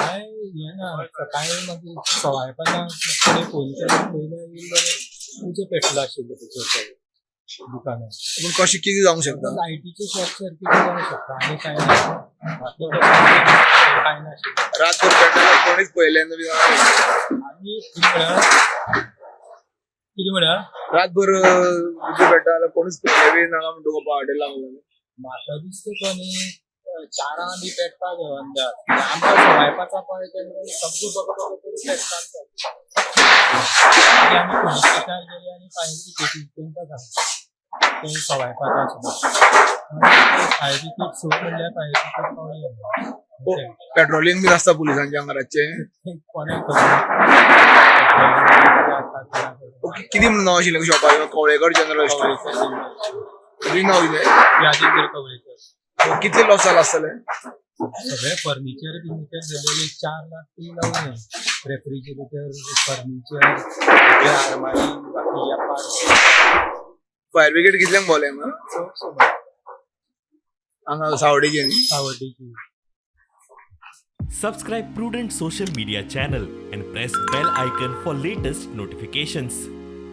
काय हें ना, सकाळी मागीर 5:15 कडेन फोन केलो, पयलें येयलें, उजो पेटलो आशिल्लो भितर सगळें दुकानान. पूण कशें कितें जावंक शकता? लायटीचे शॉर्ट सर्कीट जावंक शकता आनी कांय ना. बाकी कांय नाशिल्लें. रातभर पेटलें, कोणीच पळयलें ना बी जावंक. आनी कितें म्हळ्यार, कितें म्हळ्यार, रातभर उजो पेट्टा जाल्यार कोणीच पळयलें बी ना म्हणटा तुका हॉटेलाक लागून. म्हाका दिसता तो न्ही 4 बी पेटपा जाय अंदाज. आमकां 5:15 पळय तेन्ना सगळें बघ बघ करून पेटता. मागीर आमी पुलीस स्टेशनार गेले आनी फायर ब्रिगेडीक तांकां सांगलें, ते 5:15 सुमार. फायर ब्रिगेड 6 म्हणल्यार फायर ब्रिगेड पावली आमकां. पेट्रोलिंग बी आसता पुलिसांचे हांगा रातचें? कोणाक खबर. ओके, कितें म्हणून नांव आशिल्लें शॉपाचें? Kavlekar general store. तुजें नांव कितें? राजेंद्र कवळेकर. कितले लॉस जाला आसतलें? सगळें फर्निचर बिर्निचर जालेलें 4 लाख ती लावून, रेफ्रिजरेटर, फर्निचर, सगळें, आरमारी, बाकी व्यापार. फायर ब्रिगेड कितल्यांक पावलें हांगा? सुमार. हांगा सावडेचे न्ही? सावड्डेची. Subscribe Prudent Social Media channel and press bell icon for latest notifications.